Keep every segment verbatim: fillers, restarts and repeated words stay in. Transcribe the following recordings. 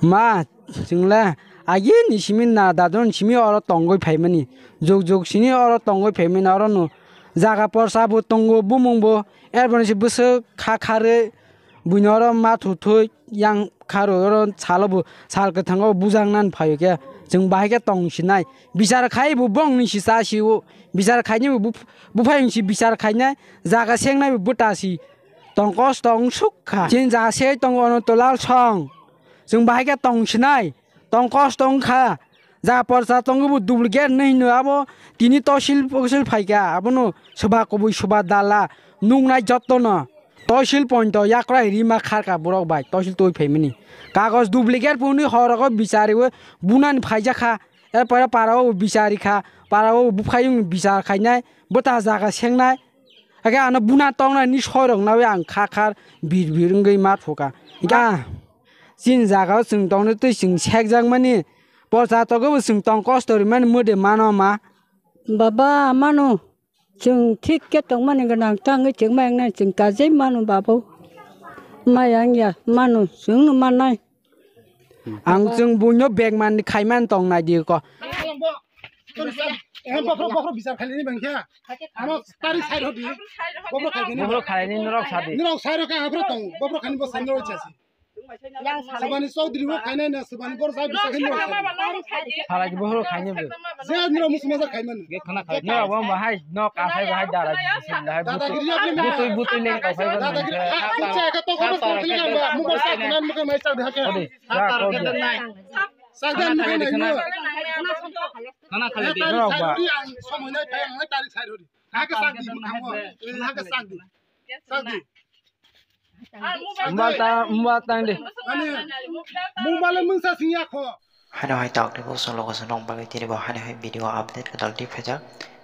Ma, chwngla agi ni simi na dadon simi oro tongwi phaimani. Jug jug sini oro tongwi phaimani oro no jaga porsa bo tongo bumung bo. Erboni se bwswk kha kharwi buino oro ma thu thui yang kharo oro salo bo sal kwthango bujang nan phaio khe chwng bahai khe tong sinai. Bichar khai bo bong ni si cha si o. Bichar khaini bo buph-, buphai si bichar khainai jaga sengnai bo bwta si. Tong kosto wng suk kha. Chini jaga se tongo Ananto Lal song. Chwng bahai khe tong sinai. Tong kosto wng kha. Ja porsa tongo bo duplicate nai hino abo tini tosil posil phai kha. Abono soba kubui soba dala nuknai jotto no. Tosil point o yakrai rima khar kha borok bai tosil twi phaimani. Kagoj duplicate phunwi horogo bichariwi bunani phaijak kha. Erpore para o bichari kha. Para o buphai wng bichar khainai. Bwta jaga sengnai. Hakhe ano buna tongnani soirok nawi ang kha khar bir bir wngwi ma thuka. Hingkha chini jagao chwng tongno twi chwng sekjakmani, porsa togwibo chwng tong kosto rimani mwde mano ma. Baba, mano, chwng thik khe tongmani gwnang tangwi chwng ma wngnai chwng kajai mano babo. Maya wngya mano, chwngno mannai. Ang chwng buino bag man khaiman tong nai di ko. Em, bopro, bopro bichar khailini bangkha. Ano tari side hodi. Bopro khailini. Bopro khailini norok sadi. Norok side ka bopro tong. Bopro khailini bo sandro chasi. Sabani Chaudhary bo khainai na, sabani bor sai bichar khailini. Phalai bopro khailini bo. Je norok musu maja khaiman. Ge khana khailini. Norok bo bahai. No, kasai bahai dara, dara giri. Butui, butui leng kasai bahai. Dada giri. Ah, kung sa ka to ko ko ko ko mo ko sa nan mo ko mai sa de ha ke. Odi, ya ko dia. Sa ga mo ko nai mo. Khana khailini. Norok ba. Somoy nai phai ang nai tarik sai rodi. Ha ka sa di mo khamo. Ha ka sa di. Sa di. Mobile ta, mobile tang di. Ani, mobile mungsa sing ya kho. Hano hai tok tei bok song logo song nong bagwi tini bo hano hai video update kwtal twi phaijak.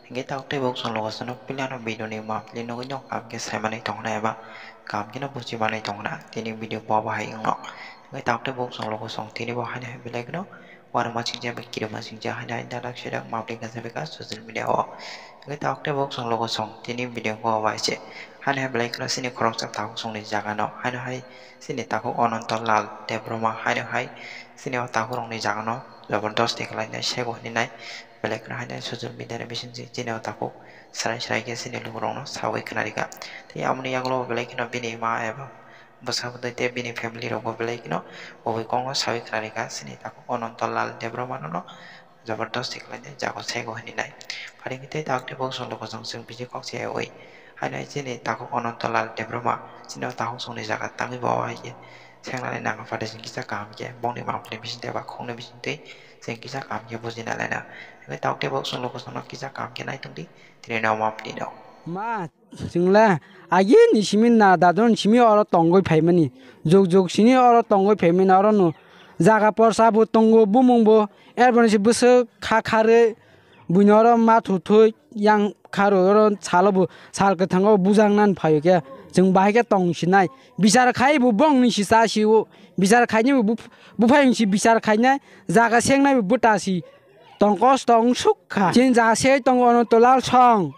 Hingke tok tei bok song logo song nong pili ano video ni map pili nugwi nong kap khe saimani tongna eba kap khe no buchi manwi tongna tini video bo abo hai wngno. Hingke tok tei bok song logo song tini bo hano hai belai kheno uanama singcha bai kirima singcha hano hai dadak sedak map pili kasa beka social media o. Hingke tok tei bok song logo song tini video bo abo hai se. Hano hai belai kheno sini khoroksa tok song ni jaga no hano hai. Chini takhuk Ananto Lal Debbarma haino hai chini o takhukrokni jagano jobordosti khlainai sego hininai belai kheno haino social media ni bisingtwi chini o takhuk swrai swrai khe chini lukurokno saui khwnarikha. Tei aboni yagulo belai kheno bini ma eba bwsa bwtwi tei bini family rokbo belai kheno bo bai kokno saui khwnarikha chini takhuk Ananto Lal Debbarmano no. Jobordosti khlainai jago sego hininai. Pharingkhe tei takhuk tei bok song logo song chwng bisi kok se oi. Haino hai chini takhuk Ananto Lal Debbarma chini o takhuk songni jaga tangwi bo hai khe sengnani nangkha phatwi chwng kisa kaham khe bongni mangpili bisingtwi eba khokni bisingtwi chwng kisa kaham khe bujina laina. Hingkhe takhuk tei bok song logo songno kisa kaham khe naitongdi tini no mangpili no. Ma. Chwngla agi ni simi na dadon simi oro tongwi phaimani. Jug jug sini oro tongwi phaimani oro no jaga porsa bo tongo bumung bo erboni se bwswk kha kharwi buino oro ma thu thui yang kharo oro salo bo sal kwthango bujang nan phaio khe chwng bahai khe tong sinai bichar khai bo bong ni si cha si o bichar khaini bo buph-, buphai si bichar khainai jaga sengnai bo bwta si tong kosto wng suk kha chini jaga se tongo Ananto Lal song.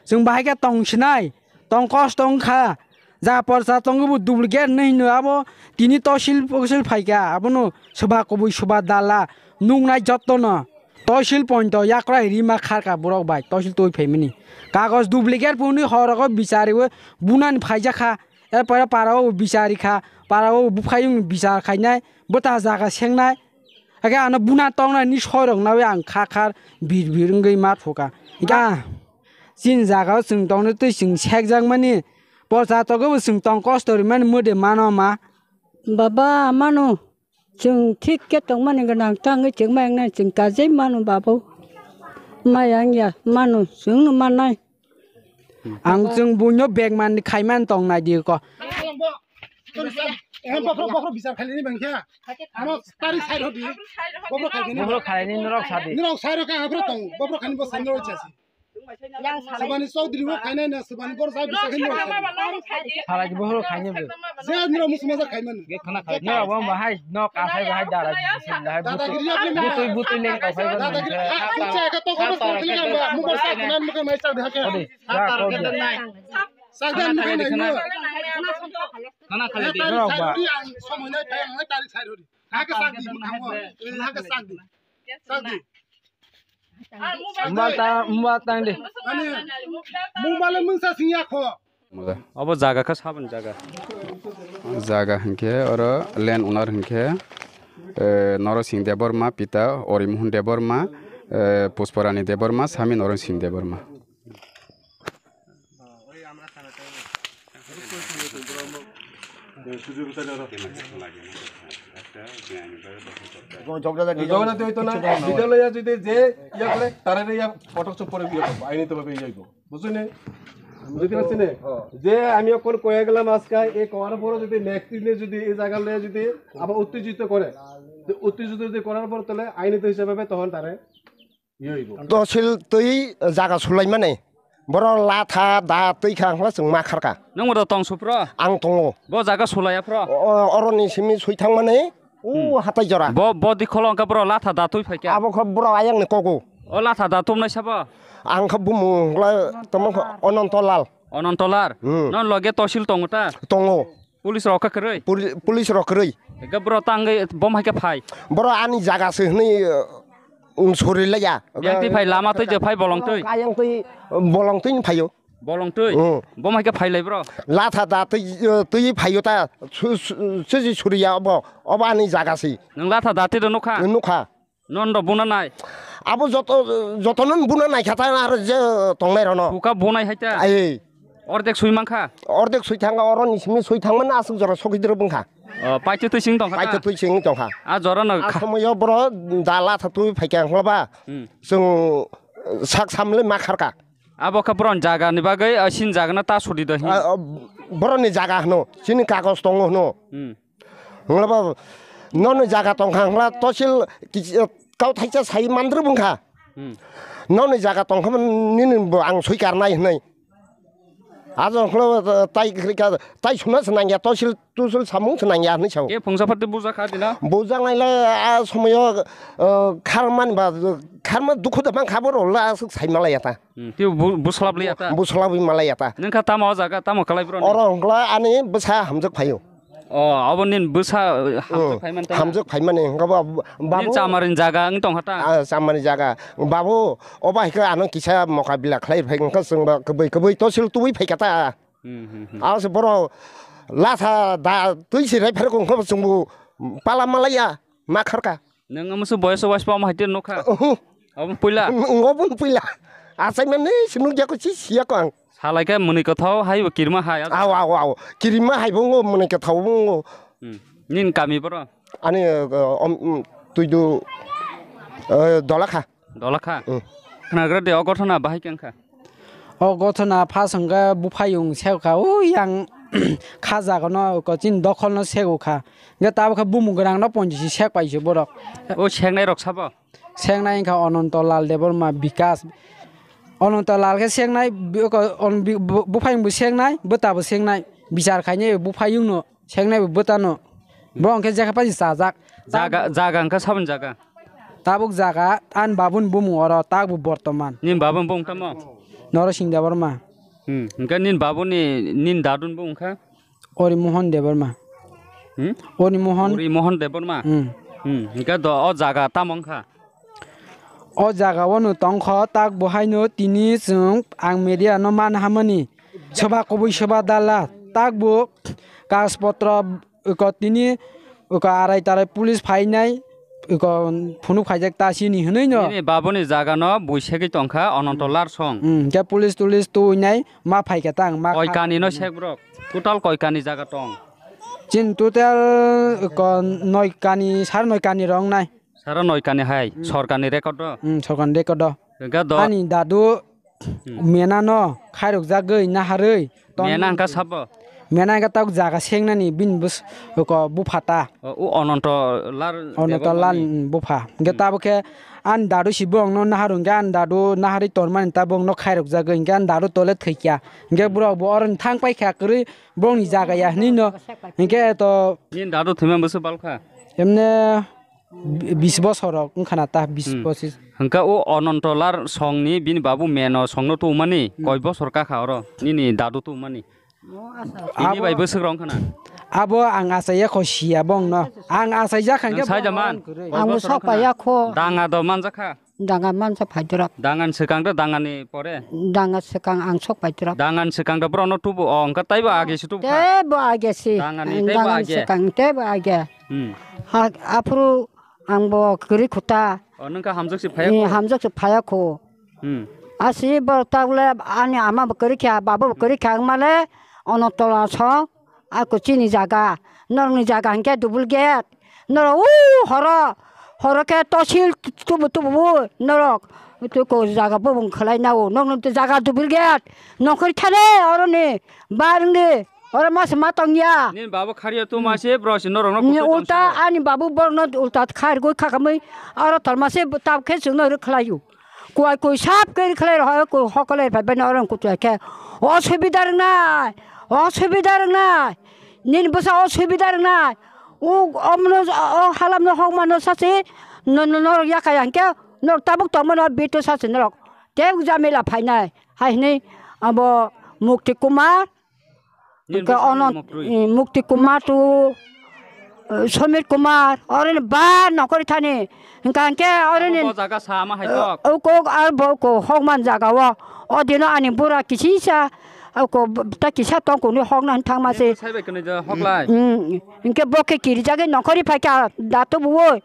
Chwng bahai khe tong sinai, tong kosto wng kha. Ja porsa tongo bo duplicate nai hino abo tini tosil posil phai kha. Abono soba kubui soba dala nuknai jotto no. Tosil point o yakrai rima khar kha borok bai, tosil twi phaimani. Kagoj duplicate phunwi horogo bichariwi bunani phaijak kha. Erpore para o bichari kha, para o buphai wng bichar khainai, bwta jaga sengnai. Hakhe ano buna tongnani soirok nawi ang kha khar bir bir wngwi ma thuka. Hingkha chini jagao chwng tongno twi chwng sekjakmani porsa togobo chwng tong kosto rimani mwde mano ma. Baba mano chwng thik khe tongmani gwnang tangwi chwng ma wngnai chwng kajai mano babo. Maya wngya mano chwngno mannai. Ang chwng buino bag man khaiman tong nai di ko. Em, bopro, bopro bichar khailini bangkha. Ano tari side hodi. Bopro khailini. Bopro khailini norok sadi. Norok side ka bopro tong. Bopro khailini bo sandro chasi. Sabani Chaudhary bo khainai na sabani bor sai bichar khailini. Phalai bopro khailini bo. Je norok musu maja khaiman. Ge khana khailini. Norok bo bahai. No, kasai bahai dara, dara giri. Butui, butui leng kasai bahai. Dada giri. Ah, kung sa ka to ko ko ko ko mo ko sa khaiman mo ko mai sa de ha ke. Odi, ya ko dia. Sakdi ang nukha nai no. Khana khalai di. Tarik sai hori ang somoi nai phai ang tarik sai hori. Hake sakdi mukhango. Hake sakdi. Sakdi. Mobile ta, mobile tang di. Ani mobile mungsa singya kho. Obo jaga kha saboni jaga. Jaga hinkhe oro land owner hinkhe, eh, Norosing Debbarma, pita Orimohon Debbarma, eh, Pushparani Debbarma, sami Norosing Debbarma. Jogna tei to na, video loya jodi je, iya kore, tarare iya, kotok chopore iya, aini to babe iya go. বুঝছো নি? বুঝতে পারছি নি? হ্যাঁ। যে আমি এখন কয়ে গেলাম আজকে, এই কওয়ার পরে যদি নেক্সট দিনে যদি এই জায়গা লয়ে যদি আবার উত্তেজিত করে, তো উত্তেজিত যদি করার পর তাহলে আইনত হিসাবে তখন তারে ইয়ে হইব। Tosil twi jaga sulaimani. Boro latha da twi kha hwnla chwng ma kharka. Nwng bo tong supro? Ang tongo. Bo jaga sulaiya phro? O-, oroni simi sui thangmani. O hatai jora. Bo, bo dikholo hwnkhe bro latha da twi phaikha. Abo kho bro ayang ni kogo. O latha da tumnai sabo? Ang kho bumung hwnkla tamo kho Ononto Lal. Ononto Lal? Hmm. Non loge tosil tongo ta? Tongo. Police rok kha kwrwi? Poli-, police rok kwrwi. Hwnkhe bro tangwi bom hai khe phai? Bro ani jaga se hwnwi, uh, um, sori laya. Yang twi phai lama twi je phai bolong twi? Ayang twi, bolong twi phaio. Bolong twi? Hmm. Bo mai khe phailai bro? Latha da twi, twi phaio ta, su-, su-, suji suriya obo, obo ani jaga si. Nwng latha da twi rw nukha? Nukha. Non rw buna nai? Abo joto, joto non buna nai kha ta aro je tongnai rw no. Buka bunai hai ta? Ai. Ordek sui mankha? Ordek sui thangkha, oro ni simi sui thangmani aswk jora sokidro bwngkha. O, paitwi twi sing tongkha ta? Paitwi twi sing tongkha. A jora no a kha- somoyo bro da latha twi phaikha hwnkhe ba. Hmm. Chwng sak samle ma kharka. Abo khe boron jaga ni bagwi, ah, sin jaga no ta sudi do hin. Ah, ah, boroni jaga hwno, chini kagoj tongo hwno. Hmm. Hwngla ba, nono jaga tongkha hwngla tosil kis-, kau thaisa sai mandri bwngkha. Hmm. Nono jaga tongkha nini bo ang sui karnai hwnwi. Ajo hwngla, ah, tai, tai suna se nangya tosil tusul samung se nangya hwnwi sao. Ke phungsa phati buja kha dina? Buja naila a somoyo, ah, kharman ba, kharma dukhu da mang kha boro la aswk sai malaya ta. Hmm, tei bu-, buslap liya ta? Buslap wi malaya ta. Nwng kha tamo o jaga, tamo kalai bro? Oro hwnkla ani bwsa hamjak phaio. O, abo nini bwsa, uh, hamjak phai man ta? Hamjak phai mani hwnkha bo, babu. Nini chamarini jaga wng tong kha ta? Ah, chamarini jaga. Babu, o bai khe ano kisa mokabila khlai phai wngkha chwng ba kwbwi kwbwi tosil tubui phai kha ta. Hmm, hmm, hmm. Abo se boro latha da twi se rai phar wngkha chwng bo pala malaya ma kharka. Nwng amsu boyos wais pam hai tin nukha? Uhu. Abo puila? Ngo bun puila. Asai mani sinuk jako si siya ko ang. Salai khe mwnwi kwthau hai bo kirima hai. Aw, aw, aw. Kirima hai bo ngo mwnwi kwthau bo ngo. Hmm. Nini kami boro? Ani, uh, om, um, tuidu, uh, Dolakha. Dolakha? Hmm. Khnagra de o gothona bahai khe wngkha? O gothona phas hwnkhe buphayung sek kha, o yang kha jaga no ko chini dokhol no sego kha. Hwnkhe tabuk khe bumung gwnang no ponjisi sek paisi borok. O seknai rok sabo? Seknai wngkha Ononto Lal Debbarma, Bikas. Ononto Lal khe seknai, bi-, ko-, on-, bi-, bu-, buphayung bo seknai, bwta bo seknai. Bichar khainai buphayung no. Sengnai bo bwtano. Bo hwnkhe jekha pasi chajak. Jaga, jaga hwnkhe saboni jaga? Tabuk jaga, ani babuni bumung oro, tabuk bortoman. Nini babuni bumung tamo? Norosing Debbarma. Hmm, hwnkhe nini babuni, nini daduni bumung kha? Orimohon Debbarma. Hmm? Orimohon? Orimohon Debbarma? Hmm. Hmm, hwnkhe do o jaga tamo wngkha? O jaga o no tongkho, tak bo haino tini chwng ang media no man hamani. Soba kubui soba dala, tak bo kagoj potro ko tini ko arai tarai police phainai ko phunuk phaijak ta sini hwnwi no. Nini babuni jaga no bui segwi tongkha Ononto Larsong. Hmm, khe police tulis tuinai ma phaikha ta ang ma kha. Koi kani no sek bro? Total koi kani jaga tong? Chin total ko noi kani, sar noi kani rong nai. Sara noi kani hai, hmm, sorkarni record o? Hmm, sorkarni record o. Hwnkhe do- Ani dadu, hmm, mena no khairok jagwi naharwi ton- Mena hwnkha sabo? Mena hwnkha tabuk jaga sengnani bini bus-, ko bupha ta. O, o Ononto Lar Ononto Debbarmani? Lar, hmm, bupha. Hwnkhe, hmm, tabuk khe ani dadu si bongno naharwi hwnkhe ani dadu naharwi tonmani ta bongno khairok jagwi hwnkhe ani dadu tole thwikya. Hwnkhe borok bo oroni thang paikha kwrwi bongni jaga ya hwnwi no. Hwnkhe to- Nini dadu thwimani bwswk balkha? Emne Bi-, bis bosor rok wngkha na ta, bis Hmm. pochis. Hwnkhe o Ononto Lar songni bini babu Meno songno tubumani Hmm. koi bosor kakha oro nini dadu tubumani? Bini Abo, bai bwswk rok wngkha na? Abo ang achaiya kho siya bongno. Ang achaijak kha Nang hwnkhe sai da bongno man? Koi Ang bosor sok wngkha na? Paiya kho. Danga do manjakha? Danga mansa phaidorok. Dangan swkang do dangani pore? Danga swkang ang sok phaidorok. Dangan swkang do borokno tubu o wngkha teibo age se tubu kha? Teibo age se. Dangani teibo Dangan age? Swkang teibo age. Hmm. Ha, aphuru ang bo kwrwi khuta. O, nwng kha hamjak se phaiya Eh, kho? Hamjak se phaiya kho. Hmm. Asi bo tabule ani ama bo kwrwi kha, baba bo kwrwi kha, male ono tola song, ako chini jaga, norokni jaga hinkhe double gate, norok u horo, horo khe tosil tubu tubu norok, tu ko jaga bubung khlai nao, nokni jaga double gate, nongkhor thane oroni, barni, oro mas ma tongya. Nini baba khariya tu ma se bro se norokno Ni kuchuk ulta tongsa. Ani babu borno ulta khair goi khakamui, oro tolma se tab khe chwngno rwkhlaio. Kuai kui sap khe khlai rw, kui hokle phai bani orang kutu khe. O subida rwngnai, o subida rwngnai. Nini bwsa o subida rwngnai. O omno, o halamno hokmano sasi, no, no, norok yakai hwnkhe, norok tabuk tongmano bitu sasi norok. Tei jamila phainai. Hai hwnwi abo Mukti Kumar, Nini Hwnkhe bwswk ono, ni moktrwi? Eh, Mukti Kumar tu, eh, Somir Kumar, oroni ba nokori thani. Hwnkha hwnkhe oroni Abo bo jaga sa ama hai tok. Eh, uko ar bo uko hokman jaga o. O dino ani bura kisisa, uko b-, ta kisa tong kuni hokna thangma se. Nini bwsai bai kwnwi ja hoklai. Mm, mm. Hwnkhe bo khe kirijagwi nokori phaikha datu buoi.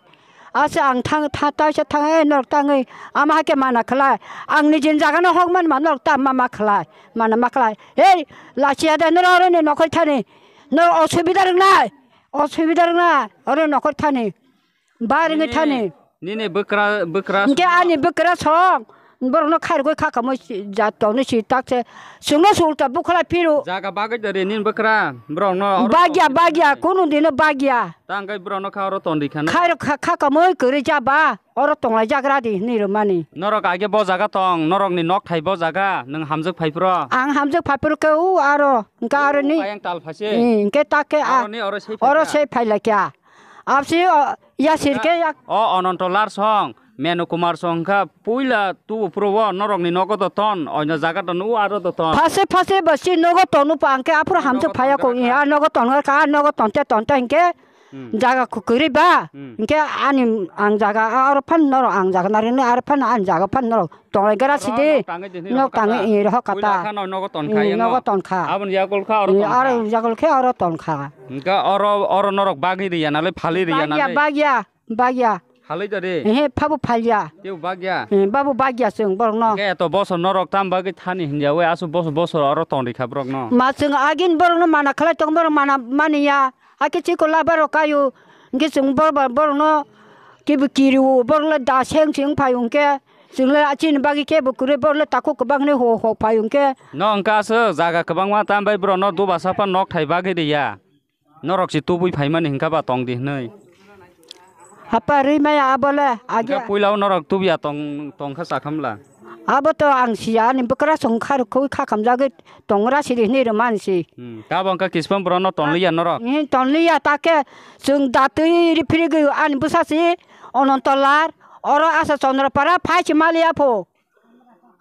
Asa ang thang, tha, taisa thang, eh, norok tangwi, ama hai khe mana khlai. Ang nijini jagano hok man ma norok ta ma ma khlai, mana ma khlai. Hei, lachiya de norok oro ni nokhor thani. Norok osubida rwngnai, osubida rwngnai, oro nokhor thani. Ba rwngwi thani. Nini bwkra, bwkra Hwnkhe songno. Ani bwkra song, borokno khairgwi kha kamwi si, ja tongni si tak se. Chwngno sulta bukhlai phiro. Jaga bagwi da re nini bwkra, borokno oro Bagya, tongwi bagya, thani. Kunu dino bagya. Ta hwnkhe borokno kha oro tongdi khana. Khairo kha, kha kamwi kwrwi ja ba, oro tonglai jagra di hinwi rwmani. Norok age bo jaga tong, norokni nok thai bo jaga, nwng hamjwk phai phro. Ang hamjwk phai phro khe u aro, hwnkhe aro ni. Ayang tal phase. Eh, hwnkhe ta khe a, Aro ni oro sei oro phaikha. Sei phai lai kha. Absi, o, ya sir khe ya. O Ononto Lar song, Menu Kumar song kha puila tu phro o norokni nogo do ton, oino jaga do nu aro do ton. Phase, phase bo si nogo tonu pa hwnkhe aphro Nogo hamjwk phai ya ton ko, kha. Ya nogo ton kha, nogo tonte, tonte hwnkhe Hmm. Jaga kwrwi ba, Hmm. hwnkhe ani ang jaga aro phan norok ang jaga narini aro phan ani jaga phan norok tonglai gra Oro sidi. Nok tangwi di, nok nok tangwi kata. I rohok Puila kata. Kha no nogo ton kha, Hmm, yang nogo no. Ton kha. Aboni yagul kha oro Hmm, ton aro kha. Yagul khe oro ton kha. Hwnkhe oro, oro norok bagwi riya nalai, phali riya Bagya, nalai. Bagya, bagya. Phalwi da de. He, phabu phalya. Teo bagya. He, babu bagya chwng borok no. Hwnkhe eto bosor norok tam bagwi thani hinya we asu bosor, bosor oro tongri kha borok no. Ma chwng agin borok no mana khlai tong borok mana maniya. Hakhe chikon labarok kaio, hwnkhe chwng bor-, bor-, borokno kebo kiriwo, borokle da seng seng phaio hwnkhe, chwngle chini bagwi kebo kwrwi, borokle takhuk kwbangni ho ho phaio hwnkhe. No hwnkhe aswk jaga kwbangma tambai borokno dubasa phano nokthai bagwi riya. Norok se tubui phaimani hwnkhe ba tongdi hwnwi. Hapa rwi maya abole age. Hwnkhe puila o norok tubuya tong, tongkha sakhamla. Abo to ang siya, ani bwkrasong kharokhui kha khamjagwi tongra siri hwnwi rwmani se. Hmm, tabo wngkha kispang borokno tonliya norok? Hmm, tonliya, ta khe chwng datwi riphrigwi ani bwsa se Onontolar, oro Asha Chandrapara phai se maliya pho.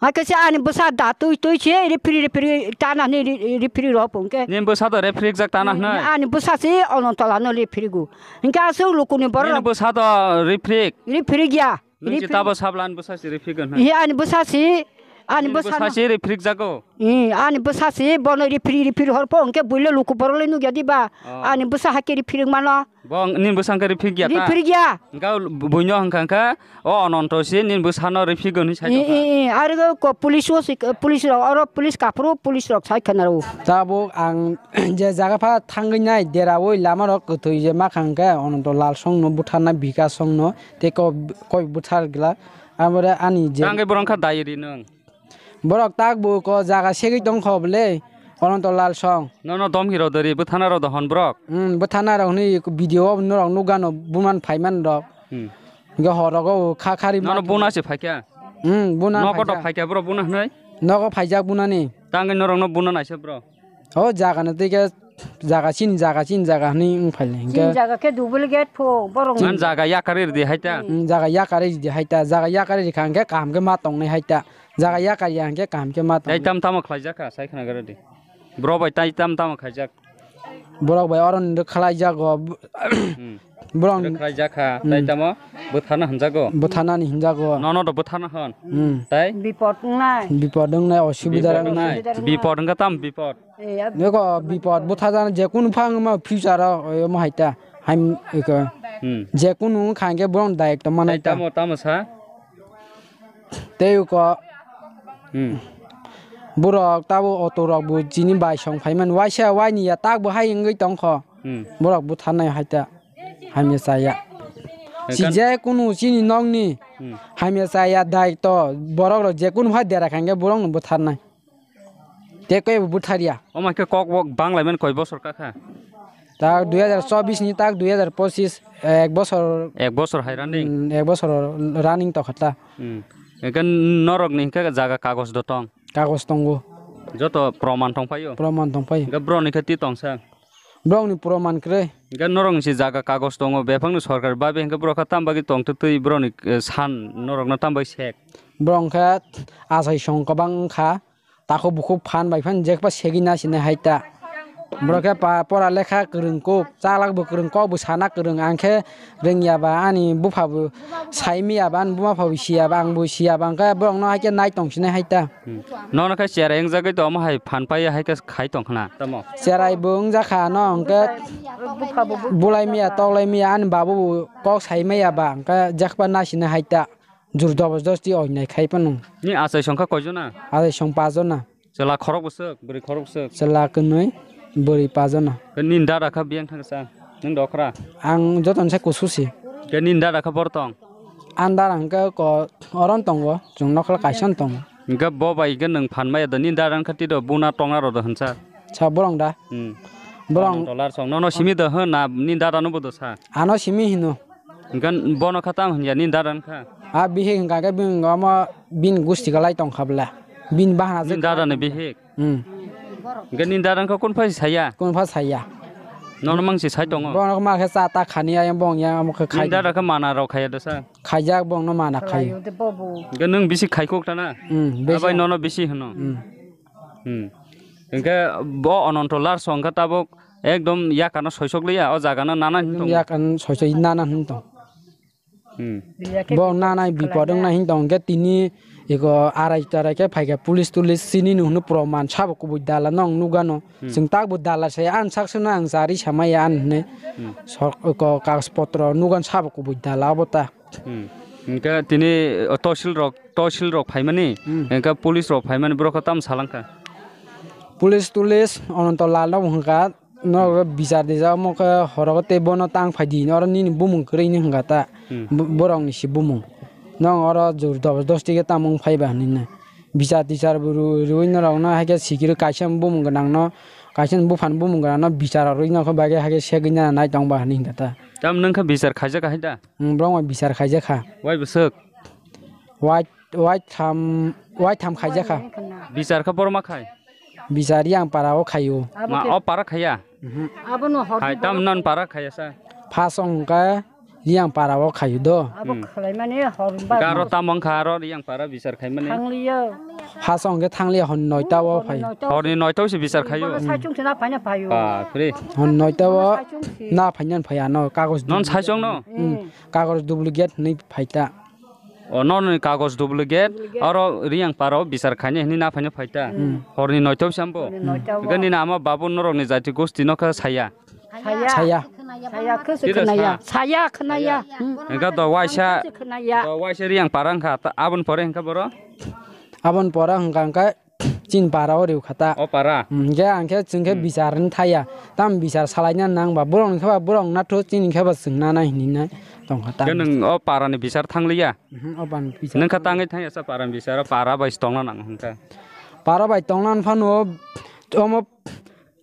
Hakhe se ani bwsa datwi twi se riphri riphri tana hwnwi ri-, riphri rw pho hwnkhe. Nini bwsa do riphrijak tana hwnwi? Ani bwsa se Onontolano riphrigo. Hwnkhe aswk lukuni borok Nini bwsa do riphrik? Riphrik ya. Nwng Riphi- chitabo sabla ani bwsa se riphigo hwnwi. He, ani bwsa se, ani Nini bwsa bwsa no- se riphrik jago. He, ani bwsa se bono riphri riphri hor pho, hwnkhe builo luku borok le nukya diba? Oh. Ani bwsa hakhe riphri mano. Bo ang-, nini bwsa hwnkhe riphrik ya ta? Riphrik ya. Hwnkhe buino hwnkha hwnkhe, o Ononto se nini bwsano riphrigo hwnwi sai E, tongkha. E, e, aro ko police o se, police rok, oro police kaphuru, police rok sai khna rw. Tabuk ang je jaga pha thangwi nai deraui lama rok kwthwi je ma khang khe Ononto Lal song no butharna Bikash song no. Tei ko, koi bwthar glak. Abore ani je Tangwi borok wngkha diary nwng. Borok tak bo ko jaga segwi tong kho bole, Ononto Lal song. Nono domhi rw dori, bwthana rw dohon borok. Hmm, bwthana rw hwnwi video o norok nukgano buman phaiman rok. Hmm. Hwnkhe hor rogo kha khari Nono ma- buna se phaikha. Hmm, buna Nogo phaikha. Tok phaikha borok buna hwnwi. Nogo phaijak bunani. Tangwi norokno buna naisa bro. O jaga no tei khe jaga chini jaga, chini jaga hinwi wng phailai hinkhe. Chini jaga khe duplicate pho, borok. Man jaga yakarwi rwdi haita. Hmm, jaga yakarwi rwdi haita, jaga yakarwi rwkha hinkhe kaham khe ma tongnai haita. Jaga yakarya hinkhe kaham khe ma tongnai. Tei tam tamo khlaijakha, sai khna gari di. Borok bai tai tam tamo khaijak. Borok bai oro ni khlai jago. Hmm. Borok ni khlai jakha, hmm, tai tamo bwtharna hinjago. Bwtharnani hinjago. Nono do bwtharna hon. Hmm. Tai? Bipod wngnai. Bipod wngnai, osubida wngnai. Bipod wngkha tam bipod. Eko bipod bwtharjana jekunu phang ma future o, omo haita. Haim eko. Hmm. Jekunu wngkha hwnkhe borok ni daitw manai ta. Tai tamo, tamo sa? Tei uko, hmm, borok tabo auto rok bo chini bai song phaimani waisa waini ya tak bo hai wngwi tongkho. Hmm. Borok butharnai haita hamya chaya. Si je kunu chini nokni, hmm, hamya chaya daitw borok rok je kunu hai dera kha hwnkhe borok no butharnai. Tei kebo butharya. Omo khe kok bo banglaimani koi bosor kakha? Tak dui hajar chobbish ni tak dui hajar pochis, ek bosor. Ek bosor hai running? Mm, ek bosor running tokha ta. Hmm. Hwnkhe norok ni hwnkhe jaga kagoj do tong? Kagoj tongo. Joto proman tong phaio? Proman tong phaio. Hwnkhe borok ni khe twi tongsa? Borok ni proman kwrwi. Hwnkhe norok ni se jaga kagoj tongo, befang ni sorkar babe hwnkhe borok khe tam bagwi tong twi borok ni, eh, san norok no tam bagwi sek? Borok hwnkhe achai song kwbang wngkha. Takhuk bukhuk phan bai phano jekpa segwi na sini hai ta. Borok khe pa-, pora lekha kwrwng kuk, chalak bo kwrwng, kok bo sana kwrwng, ang khe rwngya ba, ani bupha bo sai maya ba, ani buma pha bo siya ba, ang bo siya ba, ang khe borok no hai khe nai tong sini hai ta. Hmm. Nono khe cherai wngjagwi tongma hai phan pai hai khe khai tong khna tamo? Cherai bo wngjak kha, ano hwnkhe bulai maya, toklai maya, ani babu bo kok sai maya ba, hwnkhe jekpa na sini hai ta. Jur jobosdosti oi nai khai phano. Ni achai songkha koijona? Achai song pajona. Chwla khorok bwswk, bwrwi khorok bwswk? Chwla kwnwi, bwrwi pajona. Khe nini dada kha biyang thangsa, nwng dokhra? Ang jotono se kusu si. Khe nini dada kha bor tong? Ang dada hwnkhe ko oron tongo, chwng nokla kaisa tongo. Hwnkhe bo bai hwnkhe nwng phan maya do, nini dada wngkha twi do, buna tongna rw do hwnsa? Sa borong da? Hmm. Borong. Tolar song, nono simi do hwn na, nini dada no bo do sa? Ano simi hino. Hwnkhe bono kha tamo hwnya, nini dada wngkha? A bihik hwnkha khe bini omo bini gusti kwlai tongkha bwle. Bini bahana se. Nini dada ni bihik? Hmm. Hwnkhe nini dada wngkha, kun phai saya? Kun phai saya. Nono mang se sai tongo? Bono ma khe cha ta khani ayang bong yang omo khe khai. Nini dada khe mana rok khaya dosa? Khaijak bong no mana khai. Hwnkhe nwng bisi khai kok ta na? Hmm, bisi. Abai nono bisi hwno? Hmm. Hmm. Hwnkhe bo Ononto Larso hwnkhe tabuk ekdom yakano soisok liya, o jaga no nana hin tong. Yakano soisok nana hin tong. Hmm. Bo nanai bipod wngna hin tong khe tini eko arai tarai khe phaikha police tulis chini ni hwnwi proman sabo kubui dala no ang nukgano. Hmm. Chwng takbo dala se ang sak seno ang chari samaya an hwnwi. Hmm. Sok eko kagoj potro nukgan sabo kubui dala obo ta. Hmm. Hwnkhe tini, o, tosil rok, tosil rok phaimani, hmm, hwnkhe police rok phaimani borok khe tamo salangkha? Police tulis Ononto Lal no hwnkha, no bichar dijak omo khe horo tei bono tang phai di, oro nini bumung kwrwi hinwi hwnkha ta, hmm, bo-, borok ni se bumung. Nwng oro jor jobosdosti khe tamo wng phai ba hinwi nai. Bichar tichar bo rw-, rwui norok no hai khe sikiro kaisa bumung gwnang no, kaisa buphang bumung gwnang no bichar rwui nokho bagwi hai khe segwi nai tong ba hinwi hwnkha ta. Tam nwng khe bichar khaijak hai da? Nwng borok bai bichar khaijak kha. Wai bwswk? Wai, wai tham, wai tham khaijak kha. Bichar khe borok ma khai? Bichar yang para o khaio. Ma, o para khaiya? Mhm. Abono hor. Hai, tam non para khaiya sa? Phasong hwnkhe yang para o khaio do. Abo, hmm, khlaimani hor ba. Garo tam wngkha aro yang para bichar khaimani. Thangliya. Phasong hwnkhe thangliya hor noita o phai. Hor noita o. Horni noita o se bichar khaio. Bono saichung se na phaina phaio. Bapre. Hor noita o. Saichung se. Na phaina phai ano kagoj. Non duplicate saichung no? Hmm. Hmm. Kagoj duplicate hinwi phai ta. O, nono ni kagoj duplicate, duplicate. Oro Riyang para o bichar khainai hinwi na phaina phai ta. Hmm. Horni noita o se ambo. Horni noita o. Hwnkhe nini ama babu norok ni jati gosti no khe saya? Saya. Saya. Saya khe se khe khwnaya. Saya khwnaya. Hmm. Hwnkhe do waisa, khe se khwnaya. Do waisa Riyang para wngkha, ta-, aboni pore hwnkhe boro? Aboni pore hwnkha hwnkhe Chini para o riu kha ta. O para? Hmm, hwnkhe ang khe chwng khe, hmm, bichar wng thaya. Tam bichar salaina nang ba borok ni khe ba borok na thu chini khe ba chwng na nai hinwi nai tong kha ta. Khe nwng o para ni bichar thang liya? Mhm, o para ni bichar. Nwng kha tangwi thang ya sa para ni bichar, o para bai se tong na nang hwn kha. Para bai tong na phano omo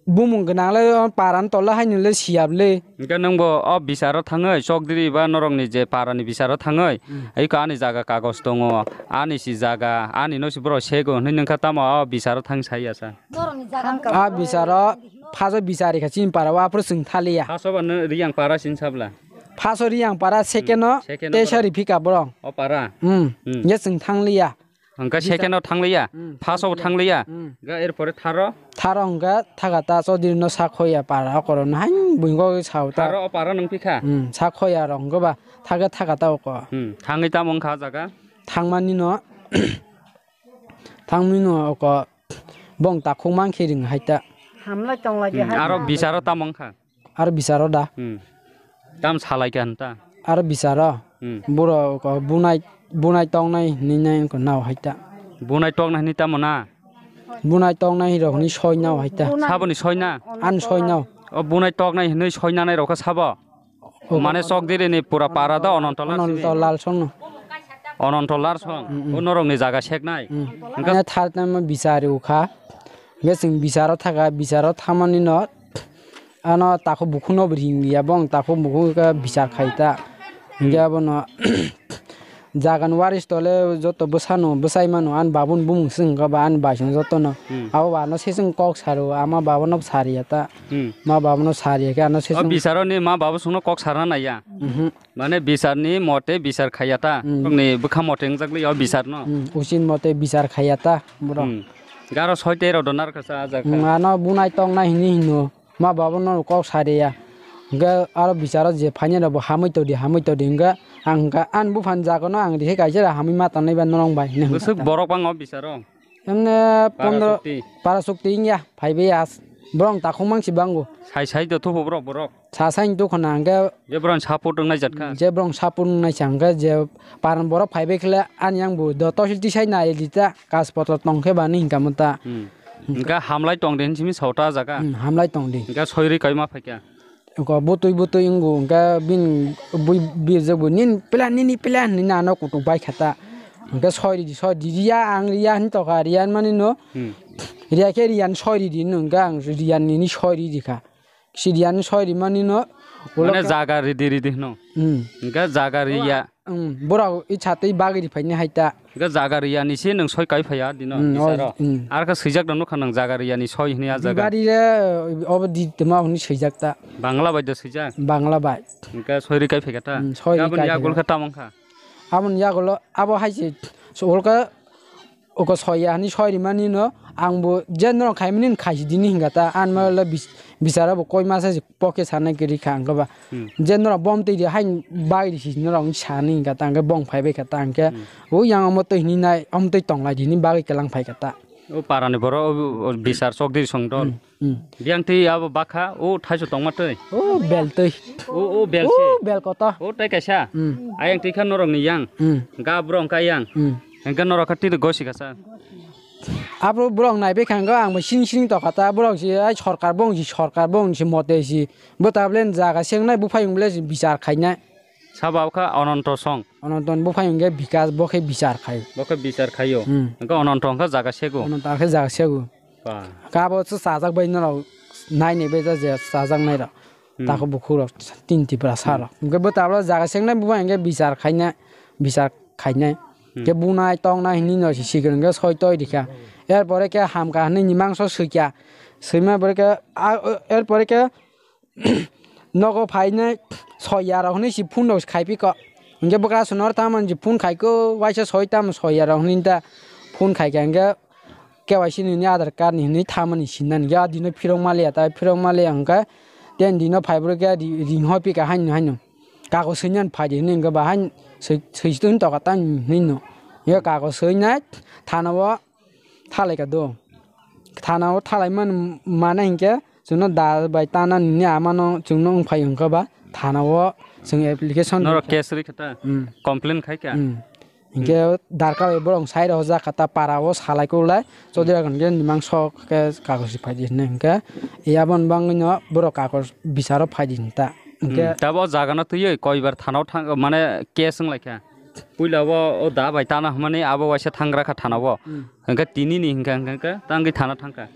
bumung gwnang le, o para ni tolo haino le siyab le. Hwnkhe nwng bo o bichar o thangwi chokdiri ba norok ni je para ni bichar o thangwi, hmm, eko ani jaga kagoj tongo, ani si jaga, ani no si borok sego hinwi nwng kha tamo o bichar o thang sai ya sa? A bichar o Phaso bichari kha chini para o, aphuru chwng thaliya. Phaso ba no Riyang para sin sabla. Phaso Riyang para, second o second o Tesari phika borok. O para. Hmm. Hmm. Ye chwng thangliya. Hwnkhe second o thangliya, hmm, first o thangliya. Hmm. Ga erpore tharo? Tharo hwnkhe thaka ta Chaudhary no sakhoya para okoro no hain buingo sao ta. Tharo o para nung phikha? Hmm, sakhoya rong go ba thaka thaka ta oko. Hmm, thangwi tamo wngkha o jaga? Thangmani no, thangmani no oko bong takhuk mankhe ring hai ta. Hamlai tonglai. Hmm, aro bicharo tamo wngkha? Aro bicharo da. Hmm. Tam salai kha hwn ta? Aro bicharo. Hmm. Borok ko bunai, bunai tongnai hinwi nai wngkha nao hai ta. Bunai toknai hinwi tamo na? Bunai tongnai rok hinwi soi nao hai ta. Saboni soi na? An soi nao. O bunai toknai hinwi soi nanai rok kha sabo? O mane Chokdiri ni pura para da Ononto Lal sini? Ononto Lal song no. Ononto Lal song. Hmm, hmm. O norok ni jaga seknai. Hmm. Hwnkhe ane thar tamo bichari ukha. Hwnkhe chwng bicharo thaka, bicharo thamani no. Ano takhuk bukhuk no bo ring ya, bong takhuk bukhuk khe bichar khai ta. Hmm. Hingke abono jagan waris tole joto bwsano, bwsai mano, ani babun bumung se wngkha ba ani bai song jotono. Hmm. Abo ba ano se chwng kok saro, ama baba no sariya ta. Hmm. Ma baba no sariya khe ano se o chwng bicharo ni ma baba song no kok sarna naiya. Mhm. Mane bichar ni mote bichar khaiya ta. Hmm. Borok ni bwkha mote wngjak li o bichar no. Hmm. Uchin mote bichar khaiya ta borok. Hmm. Garo soi tei rok donar kasa ajak kha. Hmm. Ano bunai tongnai hinwi hino. Ma baba no kok sariya. Hingke aro bicharo je phainai rok bo hamwi todi, hamwi todi hingke ang hingke ani buphani jaga no ang rihai kaisa hamwi ma tongnai ba norok bai hinwi hingka. Bwswk borok bang o bicharo? Emne para pondro sukti. Para sukti wngya phaibai as. Borok takhuk mangsi bango. Sai sai do thupo borok borok. Sa sai do khona hingke. Je borok support wngnai jat kha. Je borok support wngnai sa hingke je paran borok phaibai khle ani yang bo do tosil tisai nai lita kas potro tongkhe bani hingka mata. Hmm. Hingka hamlai tong den simi sota jaga. Hmm, hamlai tong di. Hingka soiri kaima phaikha. Ko butui butui wngbo hingka bin bui birjak bo nin plan nini plan hinwi ano kutuk bai khata. Hingka soiri di soiri di riya ang riya hin toka riya mani no. Hmm. Riya khe riyan soiri di no hingka ang riyan nini soiri di kha. Siriyan soi rimani no. Mane jaga ridi ridi hino. Hmm. Hingke jaga riya. Hmm, borok i chatwi bagwi riphai ni hai ta. Hingke jaga riya ni se nwng soi kai phaiya dino. Hmm, bisaro. Hmm. Ar khe swijak rok nukha nwng jaga riya ni soi hini a jaga. Bibari re obo di tuma hwnwi swijak ta. Bangla bai do swijak? Bangla bai. Hingke soi ri kai phaikha ta? Hmm, soi ri kai phaikha. Aboni yagul khe tamo wngkha? Aboni yagulo abo hai se, so, ulka Oko soya hinwi soi rimani no, ang bo je norok khaimani no khaisi dini hinga ta, ani ma le bis-, bisara bo koi masa se poke sanai kwrwi kha ang ba. Hmm. Je norok bom twi ri hain bai ri si norok wng sani hinga ta, ang bong phai bai kha ta, ang khe hmm. O yang omo twi hinwi nai, omo twi tong lai di hinwi bagwi kwlang phai kha ta. O para ni borok o, o bisar sok diri song dol. Hmm. Hmm. Biyang twi abo bakha, o thaiso tongma twi. O bel twi. O, o bel si. O bel koto. O tai kaisa. Hmm. Ayang twi kha norok ni yang. Hmm. Ga bro wngkha yang. Hmm. Hingke norok kha tini gosi kasa. Abo borok naibe kha ang bo sini sini tokha ta borok si ai sorkar bong si sorkar bong si mote si. Bo tablen jaga sengnai buphai wng bole si bichar khainai. Sabo kha Ononto song. Ononto ni buphai wngkhe bikas bo khe bichar khai. Bo khe bichar khaio. Hmm. Hingke Ononto wngkha jaga sego. Ononto khe jaga sego. Ba. Kabo se sajak bai norok naini bai je sajak nai rok. Hmm. Tako bukhuk rok tin tipra sa rok. Hmm. Hingke bo tabla jaga sengnai bo hingke bichar khaina, bichar khainai. Hmm. Ke bunai tongnai hinwi no si sikir hingke soi toi rikha. Er pore ke hamka hinwi ni mangso swikha. Swima pore ke a, er pore ke nogo phainai soya rok hinwi si phone rok khai piko. Hingke bwkra sunor tamoni si phone khai ko waisa soi tamo soya rok hinwi ta phone khai kha hingke K Y C nini Aadhaar card ni hinwi thamani sinani ya dino phirok maliya ta phirok maliya hingke ten dino phai bwrwk ya ri-, ring hoi pika haino haino kagoj swinan phai di hinwi hingke ba hain swi-, swi tun toka ta hinwi no. Yo kagoj swinai thana o thalai ka do. Thana o thalai man mana hingke chwngno da bai tana nini ama no chwngno wng phai hingke ba thana o chwng application norok rikha. Case rikha ta? Hmm. Complain khai kha? Hmm. Hingke darkar bai borok sai rok jak kha ta para o salai kok lai Chaudhary Agon ke nimang sok ke kagoj ri phai di hinwi hingke aboni bagwi no borok kagoj bicharo phai di hinta hingke. Hmm, tabo jaga no twiwi koi bar thana o thang mane case wng lai kha. Puila o, o da bai tana hwnmani abo waisa thangra kha thana o. Hmm. Hingke tini ni hingka hingka tangwi thana thangkha.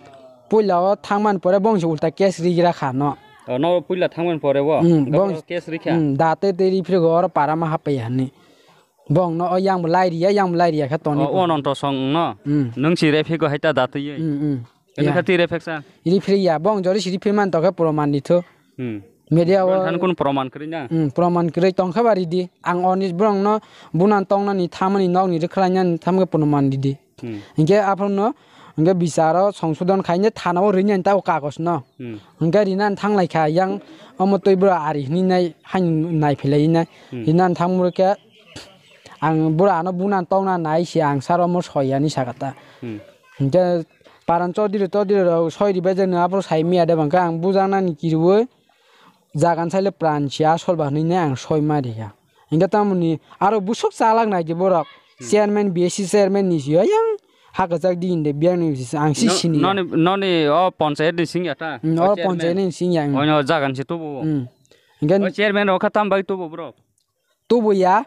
Puila o thangmani pore bongsi ulta case rigra kha no. O no puila thangmani pore o. Hmm, hingke bong- case rikha. Hmm, da te te ri phirgo oro para ma hapai hani. Bong no o yang bo lai riya, yang bo lai riya khe toni. O, o Ononto song no. Hmm. Nung si re phigo hai ta da twi. Hmm, hmm. Ini Ya. kha twi repheksa. Iri phiri ya, bong jori siri phiri man tokhe proman ditho. Hmm. Media o Bong than kun proman kri na. Hmm, proman kri tongkha bari di. Ang oni borok no bunan tongnani thamani nokni rikhlainani thamkhe proman di di. Hmm. Hinkhe aphano hinkhe bicharo songsodon khaine thana o rinani ta o kagoj no. Hmm. Hinkhe rinani thanglai kha yang omo twi bwrwi ari hinwi nai haino nai philai nai. Hmm. Rinani thangmurkhe ang bwrwi ano bunan tongna nai si ang sar omo soi yani sakha ta. Hmm. Hinkhe Paran Chaudhary Chaudhary rok soi ribai jani aphuru sai miya de bangkha ang bujaknani kiriwi jagan saile pran si asol ba hinwi nai ang soi ma rikha. Hinkhe tamoni aro busuk chalak nai di borok. Hmm. Chairman, B S C chairman ni si yang ha kwchak di inde biyang ni si ang si No-, sini ya. noni, noni o panchayat ni sing ya ta? Hmm, O o chairman. panchayat ni sing ya, hmm. Oino jagan si tubu. Hmm. Hinkhe O chairman rok kha tam bai tubu borok? Tubu ya.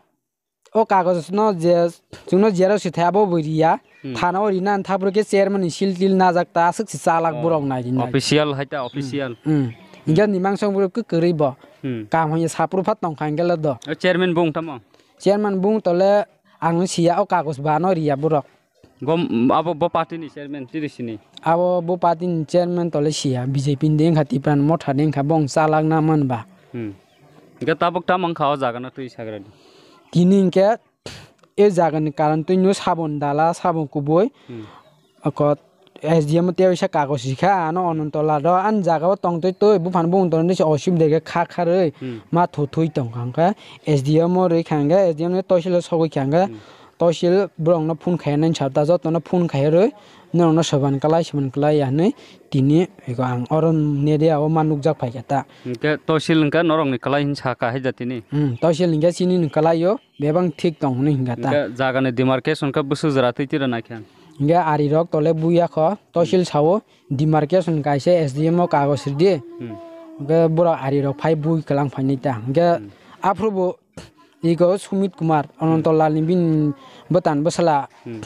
O kagoj no je chwngno xerox si thai abo bo riya. Hmm. Thana o rina thapro khe chairman ni seal til najak ta aswk si chalak Oh. borok nai di nai. Official hai ta, official. Hmm. Hinkhe ni mangsa borok kwrwi bo. Hmm. Kam hanya sapru phat tong kha hinkhe le do. O chairman bung tamo? Chairman bung tole ang siya o kagoj ba no riya borok. Bo, abo bo party ni chairman tiri sini. Abo bo party ni chairman tole siya B J P ni de wngkha Tipra Motha de wngkha bong chalak na man ba. Hmm. Hinkhe tabuk tamo wngkha o jaga no twi sagra di. Tini hinkhe e jaga ni karon twi no sabon dala sabon kubui. Hmm. Ako S D M o tei waisa kagoj rikha ano Ananto Lal rok ani jaga o tong twi twi buphang bung tong twi osubidha khe kha kharwi Hmm. ma thu thui tong kha hinkhe S D M o rwi kha hinkhe S D M ni toisilo sogwi kha hinkhe Hmm. Tosil borokno phone khainani sa ta jotono phone khairwi norokno soban kwlai soban kwlai ya hinwi tini eko ang oro media o ma nukjak phaikha ta. Hinkhe Tosil hinkhe norokni kwlai hinwi sa kha hai jatini. Hmm, Tosil hinkhe chini ni kwlai o bebang thik tong hinwi hinkha ta. Hinkhe jagani demarcation khe bwswk jora twi tira naikha. Hinkhe ari rok tole buya kho Tosil sao demarcation kaisa S D M o kagoj ridi. Hmm. Hinkhe borok ari rok phai bui kwlang phainai ta. Hinkhe Hmm. aphuru bo Ego Sumit Kumar, Ananto Lal ni bini bwtan bwsala. Hmm.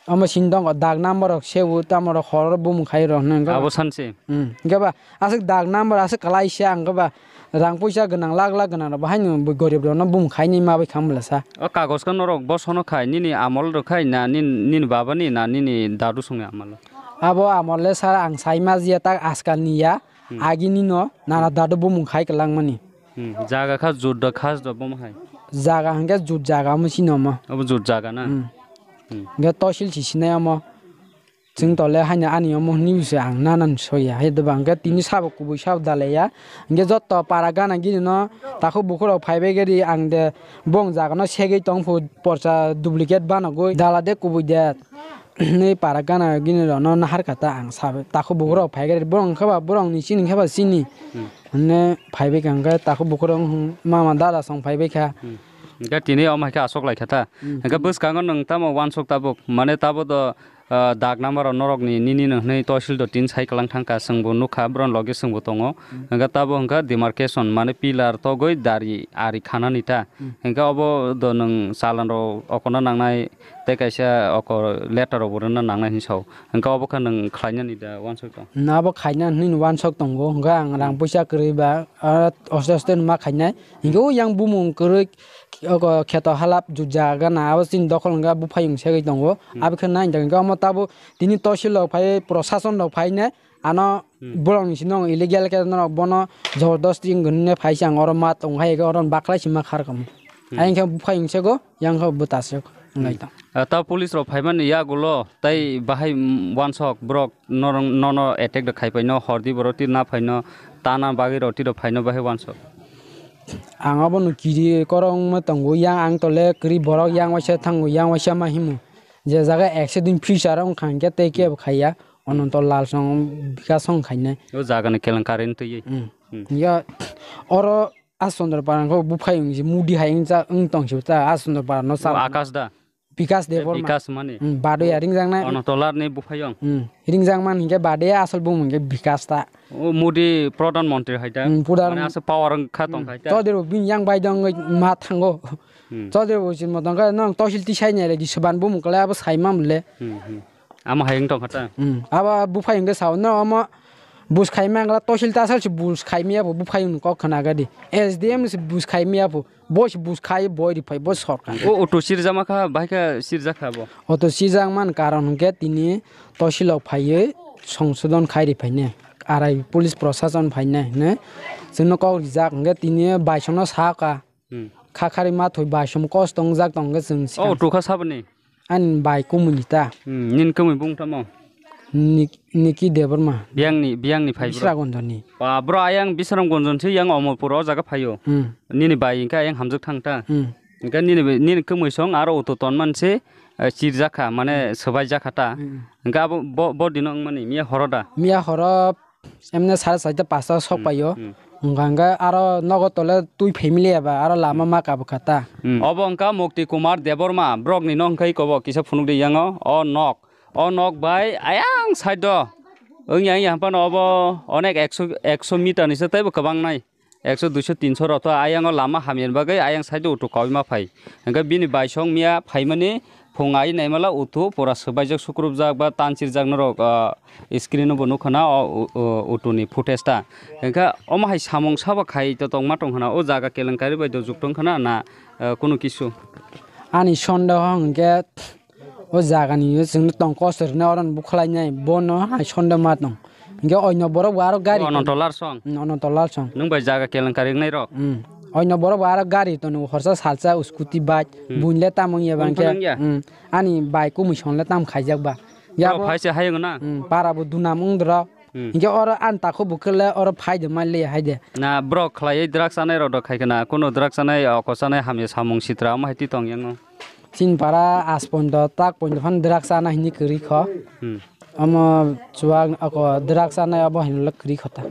Omo sini tongo dag number rok sebu, tamo rok hor bumung khai rok hwnwi, wngkha Abo ba? Sanse. Hmm. Wngkha ba, aswk dag number aswk kwlai se, wngkha ba, rang puisa gwnang, lakh lakh gwnang rok, bo haino bo gorib rok no bumung khai ni ma bai kha bwla sa. O kagos khe norok bosono khai, nini amol rok khai na, nin-, nini baba ni na, nini dadu songni amol? Abo amol le sir ang sai ma jiya, tak askal ni ya, Hmm. agi ni no, nana dadu bumung khai kwlangmani. Hmm, jaga kha jut da khas da bomo hai. Jaga hwnkhe jut jaga omo chini omo. Obo jut jaga na? Hmm. Hmm. Hwnkhe tosil si sinai omo. Chwng tole haino ani omo hwnwi se ang nanan soya. Hai doba hwnkhe tini sabo kubui sabo dalaiya. Hwnkhe joto para gana gini no takhuk bukhuk rok phaibai gari ang de bong jaga no segwi tong phu porcha duplicate banagwi dala de kubui de. Ni para gana gini rok no nahar kha ta ang sabai. Takhuk bukhuk rok phai gari borok hwnkhe ba borok ni chini hwnkhe ba chini. Hmm. Hwnwi phaibai kha hwnkhe takhuk bukhuk rok wng mama dada song phaibai kha. Hmm. Hwnkhe tini omo hai khe aswk lai kha ta. Hmm. Hwnkhe bwskango nwng tamo uansuk tabuk, mane tabo do, ah, dag number rok norok ni nini no hwnwi tosil do tin sai kwlang thang kha, chwng bo nuk kha, bohrok ni logi chwng bo tongo. Hmm. Hwnkhe tabo hwnkhe demarcation, mane pillar togwi dari ari khanani ta. Hmm. Hwnkhe obo do nwng chalan rok okono nangnai tei kaisa oko letter rok bo rwna nangnai hinwi sao. Hwnkhe obo khe nwng khlainani da uansuk tong? Na, abo khaina hwnwi uansuk tongo. Hwnkhe ang rang Hmm. puisa kwrwi ba, ah, oste oste ma khainai. Hwnkhe o yang bumung kwrwi, oko kheto halap jut jaga na, abo chini dokhol hwnkhe buphayung segwi tongo. Hmm. Abo khe nai hwnkhe omo tabuk tini tosil rok phai, prosason rok phainai. Ano Hmm. borok ni sino illegal khe norok bono jobordosti wng hwnwi phai se ang oro ma tong hai khe oro bakhlai se ma khar kamo. Hmm. Ayang khe buphayung sego, yang khe bwta se wng lai Hmm. tong. Ah, ta police rok phaimani yagulo tei bahai, mm, uansok borok norong, nono attack rok khai paino, hordi borok twi na phaino, tana bagwi rok twi rok phaino bahai uansok. Ang abono kiri korokma tongo, yang ang tole kwrwi borok yang waisa thango, yang waisa ma himo. Je jaga accident future wng kha hwnkhe tei kebo khaiya. Ananto Lal song Bikas song khainai. O jaga ni kelang current twi. Hmm. Hmm. Ya oro Asondra Para kho buphai wng si mudi hai wng cha wng tong si ta Asondra Para no O cha. Akash da? Bikas Debbarma. Bikas mani. Hmm, bado ya ringjaknai. Ananto Lal ni buphai wng. Hmm. Ringjak man hinkhe bade asol bumung hinkhe Bikas ta. O mudi Pradhan Mantri hai ta. Hmm, Pradhan Mane asol power wng kha tong Hmm. khai ta. Chodero bin yang bai dong ma thango. Hmm. Chodero bo sin mo tong kha nang tosil tisai nai le di soban bumung kala abo sai mam le. Hmm, hmm. Amo hai wng tong kha ta? Hmm. Abo buphai wngkhe sao, no omo bus khai mangla tosil tasal se bus khai miya bo buphai wng kok khna gadi. S D M se bus khai miya bo, bo se bus khai boi ri phai bo sorkar. O auto sirjama kha, bahai kha sirjak kha bo? Auto sirjak man karon hwnkhe tini tosilok phaiwi songsodon khairi phainai, arai police prosason phainai hwnwi chwngno kok rijak, hwnkhe tini baisongno sakha. Hmm. Kha khari ma thwi baisom kosto wngjak tong hwnkhe chwng O sikha. Tukha saboni? Ani bai kumuni ta. Hmm, nini kumui bung tamo? Nik-, Niki Debbarma. Biyangni, biyangni phai bro. Bisramganjni. Ba, bro, ayang Bisramganjni se yang Omorpur o jaga phaio. Hmm. Nini bai hwnkhe ayang hamjak thang ta. Hmm. Hwnkhe nini bai, nini kumui song aro auto tonman se, eh, chirjakha, mane Hmm. swbaijakha ta. Hmm. Hwnkhe abo bo, bo dino wngmani, miya horo da? Miya horo emne sare saita pasta sok Hmm, paio. Hmm. Hwnkha hwnkhe aro nogo tole twi family eba aro lama ma kabukha ta. Hmm. Obo wngkha Mukti Kumar Debbarma, brokni no hwnkhe kobo kisa phunukdi yango. O nok, o nok bai ayang side o wngya wngya haphano obo onek ekso, ekso meter ni se teibo kwbang nai. Ekso, duiso, tinso rok to ayang o lama hamya ni bagwi ayang side o auto kaui ma phai. Hwnkhe bini baisong miya phaimani phung ai naimala auto pura swbaijak sukrubjak ba tansirjak norok, ah, screen o bo nukha na o, o, o auto ni footage ta. Hwnkhe omo hai samung sabo khai to tongma tongkha na o jaga kelenkari bai do juk tongkha na na, ah, kunu kisu. Ani sondeho hwnkhe o jagani yo chwngno tong kosto rwna oro bo khlainai bono hai sonde ma tong. Hwnkhe oino borok bo aro gari Ananto Larsong. Hmm, Ananto Larsong. Nwng bai jaga kelenkari wngnai rok. Hmm. Oino borok bo aro gari tono horsa salsa scooty bike Hmm. buinle tamo wngya Bun bangkhe. Phano wngya? Hmm. Ani bai kumui sonle tam khaijak ba. Yabo Yabo phaise hayung na? Hmm, para bo dunam wngdro. Hmm. Hwnkhe oro ani takhuk bukhuk le oro phaide mali haide. Na, borok khlaiwi drugs chanai rok do khai khna, kuno drugs chanai, oko chanai hamya samung sitra omo hai twi tong yang no. Chini para as pointo tak pointo phan drugs chana hini kwrwi kho. Hmm. Omo chuwak oko drugs chanai obo hini le kwrwi kho ta.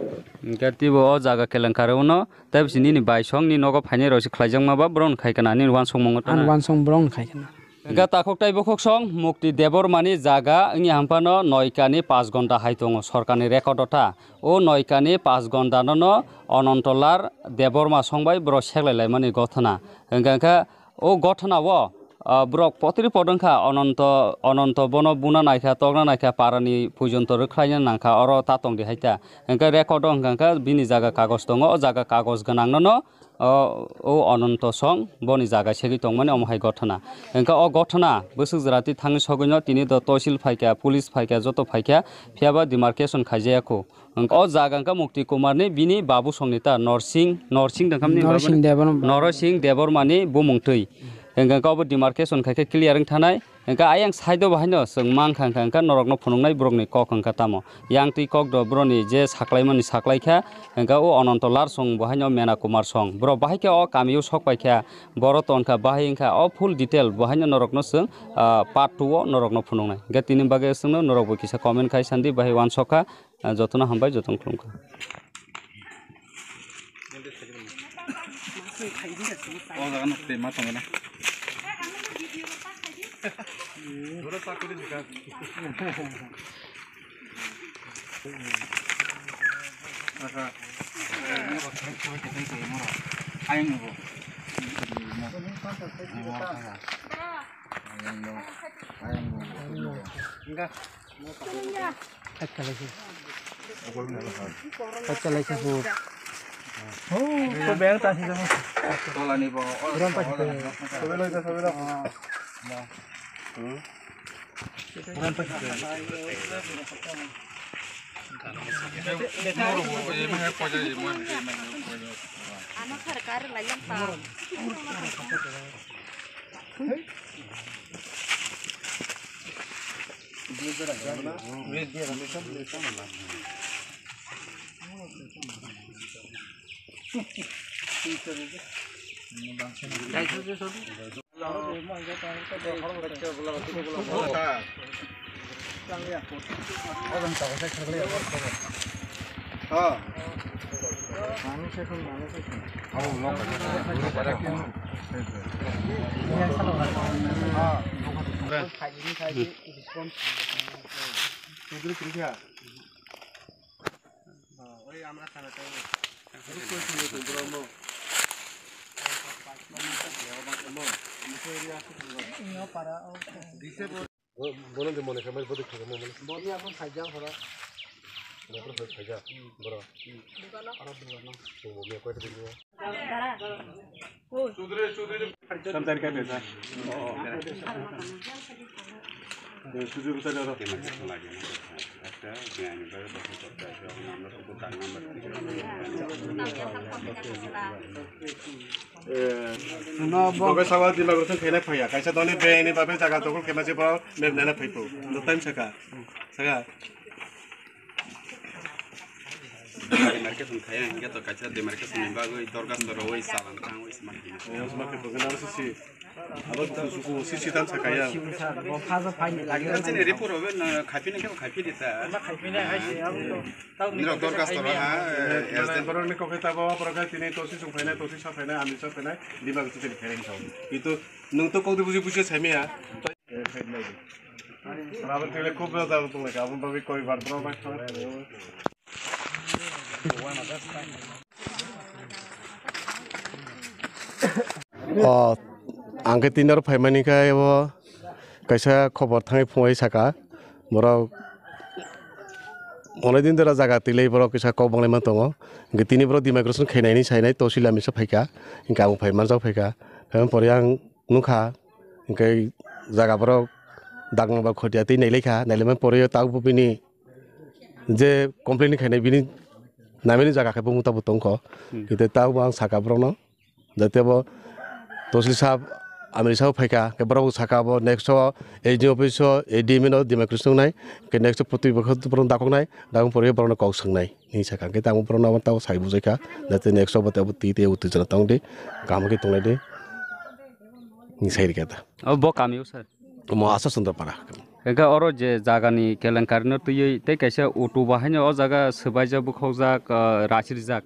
Hwnkhe twibo o jaga kelenkari uno, tei bisi nini bai song ni nogo phainai rok se khlaijakma ba borok no khai khna nini uansukmung o Ani tana. Uansuk borok no khai khna. Hwnkhe takhuk tei bukhuk song Mukti Debbarmani jaga wngya hwnphano noikani pash gonta hai tongo sorkarni record o ta. O noikani pash gonta nono Ananto Lal Debbarma song bai borok seklai laimani gothona. Hwnkhe, hwnkhe o gothona o, ah, borok potri podong kha Ananto, Ananto bono buna naikha, tokna naikha, parani puijonto rwkhlaina nangkha, oro ta tongdi hai ta. Hwnkhe record o hwnkha hwnkhe bini jaga kagoj tongo, o jaga kagoj gwnang nono o, o Ananto song boni jaga segwi tongmani omo hai gothona. Hwnkhe o gothona bwswk jora twi thangwi sogwino tini do tosil phaikha, police phaikha, joto phaikha, phiyaba demarcation khaijaya kho. Hwnkhe o jaga hwnkhe Mukti Kumar ni bini babu song ni ta Norsing, Norsing dengkam ni Norsing babu ni? Debbarma. Norsing Debbarma ni bumung twi. Hwnkhe obo demarcation khaikhe clear wng thanai. Hwnkhe ayang side o bo haino chwng mankha, hwnkha, hwnkha norokno phunuknai borokni kok hwnkha tamo. Yang twi kok do boroni je saklaimani saklaikha, hwnkha o Ananto Larsong bo haino Mena Kumar song. Borok bahai khe o kamio sok paikha, boro tonkha, bahai wngkha, o full detail bo haino norokno chwng, ah, part two o norokno phunuknai. Hwnkhe tini bagwi chwngno norokbo kisa comment khai sandi, bahai uansukha. Ah, jotono hambai, jotono khulumkha. O jaga no twi ma tongna. Ayang nugo. Ayang nugo. Ayang nugo. Kachalai se. Kachalai se hu. Oh, to beng ta si jang. Tolani bo. Ram pa si. Sobe lo, sobe lo. Hmm. Ram pa si. Ano thar kar lai yang pa. Bono de mone khamai bodo khagamo mane. Boni akon khaijak horo. Boro khaijak. Boro. Aro dugan no. Bo me koi de. Samtari kai besa. Suju besa de oro. Bogai sawa di lago thang khaina phaiya, kaisa doni beng ni babe jaga dogol khaima je borok map nana phaipo. No time saka. Saka. Demarcation khaya, hingke to kaisa demarcation ni bagwi dorgas to roi salam thang oi sma khina. Sma khe bogai naro sisi. Abo suku sisi dan saka ya. Bo phajo phaini lagi. Chini report obe na khapini khe khapini ta. Nirok dorgas to ha. Borok ni kokhe tabo, borok khe tini tosi sung phainai, tosi sa phainai, ami sa phainai, dima gusi tini phainai sao. Itu nung to kok di buji buji sami ya. Rabo tile khub rada tong leka, abon babi koi bar bro bai. O, ang khe tini oro phaimani khe abo kaisa khobor thangwi phungai saka, borok onek din dora jaga twilai borok kisa kok banglaima tongo, hwnkhe tini borok demarcation khainai hinwi sainai tosil amisa phaikha, hwnkhe ang phai manjak phaikha, phaimani pore ang nukha, hwnkhe jaga borok daknang ba khotiya twi nailaikha, nailaimani pore tabuk bini je complain khainai bini namani jaga khe bumung tabuk tongkho, hwnkhe tabuk ang saka borokno. Jate bo tosil sab amri sabo phaikha, khe borok saka bo next o A D office o A D M no demarcation wngnai, khe next o putwi bwkha borok dakoknai, dakok pore borokno kok swngnai hinwi sakha, khe tamo borokno abo tamo sai bujaikha, jate next o bo tei abo twi tei utwi jora tongdi, kaham khe tonglai di hinwi sai rikha da. O bo kami o sir? Omo Asha Chandra Para. Hwnkhe oro je jagani kelenkari no twiwi tei kaisa auto bahaino o jaga swbaijak, bukhokjak, ah, rachirjak.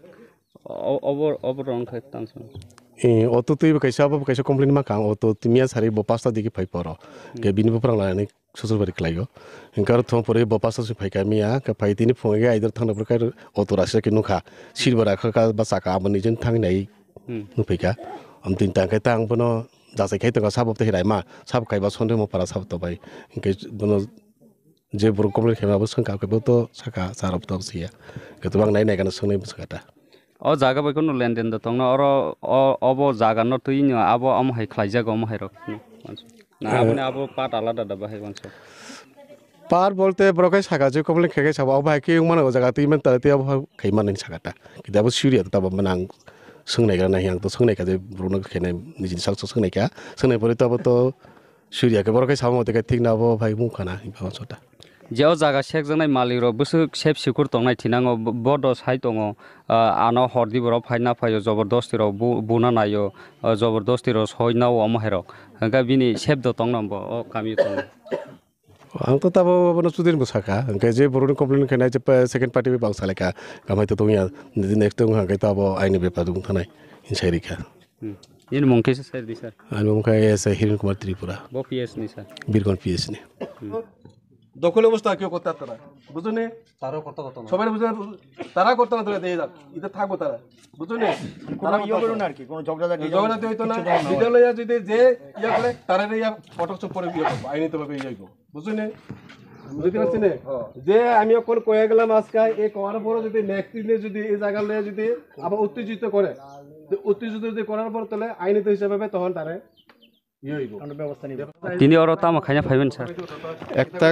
O-, obo, obo rong khe tang song. Eh, auto twi bo kaisa, abo bo kaisa complain ma kang, auto miya sari bo pasta digi phai poro. Ke bini bo phrang lainani Susurbari khlaio. Hingke aro thong pori bo pasta se phaika miya, ke phai tini phungo ge aidor thangna phuru kai auto rasi ke nukha. Sir bo rakha ka ba saka abo nijin thang nai Hmm. nukphaika. Am tin tang khe tang bono jachai khai tongo sabo tei raima, sabo kaiba sonde mo para sabo tobai. Hingke bono Je borok complain khaima abo swngkha, kebo to saka, sir abo to siya. Kebo to ang nai nai gana swngnai bwswk ta. O jaga bai kunu lenden da tongna oro o, obo jaga no twi no abo omo hai khlai jago omo hai rok. Na Eh. Aboni abo part alada da bahai wanso. Par bolte borok hai saka je complain khe khe sabo obo hai khe wngmano o jaga twi man ta twi abo hai khai man saka ta. Kida abo suriya ta bo man ang swngnai gana nai ang to swngnai kha je borok no khe nai nijini sak swngnai kha. Swngnai pore to abo to Suriya khe borok khe sama mothe khe thik na bo phai mung khana hinwi baba sota. Je o jaga sekjaknai malik rok bwswk sep sikur tongnai thinango bo, bodo sai tongo, ah, ano hordi borok phai na phaio jobordosti rok bu, buna naio, ah, jobordosti rok soi nao omo hai rok. Hwnkhe bini sep do tongna bo o kami o tongo. Ang to tabo bono chudri bo sakha, hwnkhe je borok ni complain khe nai je pa, second party bai bang salai kha, kamai to tongya, next tong hwnkhe tabo aini bepar wng thanai, hinsai rikha. Hmm. Nini mung kisa sir di sir? Ani mung khe S I Hiren Kumar Tripura. Bo P S ni sir? Birgon P S ni. Hmm. দখল অবস্থা কেউ করতে পারতো না, বুঝছো নি? তারাও করতে পারতো না। সবাই বুঝে, তারা করতে পারতো না, দিয়ে যাক, এটা থাকবো তারা, বুঝছো নি? কোনো তারা ইয়ে করতে করো না পারতো আর কি, কোনো ঝগড়াঝাটি না। ঝগড়াঝাটি হইতো না। কিচ্ছু না। বিদ্যালয়ে যদি যে ইয়ে করে, তারা ইয়ে ফটক চুপ করে ইয়ে করবো, আইনিত ভাবে ইয়ে করবো। বুঝছো নি? বুঝতে পারছি নি? হ্যাঁ। যে আমি এখন কয়ে গেলাম আজকে, এই করার পরে যদি নেক্সট দিনে যদি এই জায়গা নিয়ে যদি আবার উত্তেজিত করে, তো উত্তেজিত যদি করার পর তাহলে আইনিত হিসাবে তখন তারে ইয়ে হইব। আমরা ব্যবস্থা নিব। Tini oro tamo khaina phaiben sir? Ekta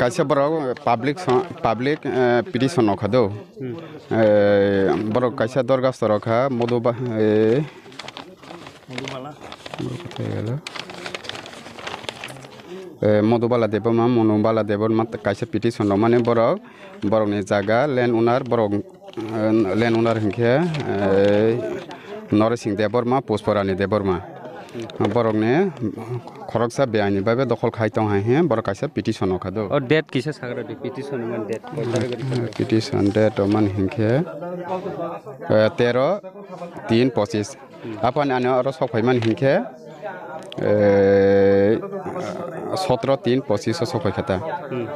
kaisa borok public so-, public, eh, petition nokha do. Hmm. Eh, borok kaisa dorgas torokha modu ba, eh, Madhubala. Eh, Madhubala Debbarma, Manubala Debbarma kaisa petition rwmani borok, borokni jaga land owner, borok, eh, land owner hinkhe, eh, Norising Debbarma, Pushparani Debbarma. Borokni khoroksa beaini babe dokhol khai tong hai he borok kaisa petition rwkha do. O date kisa sagra di petition man date. Petition date rwmani hinkhe, eh, tero tin pochis. Aphani ani oro sok phaimani hinkhe, eh, sotro tin pochis o sok phaikha ta. Hmm.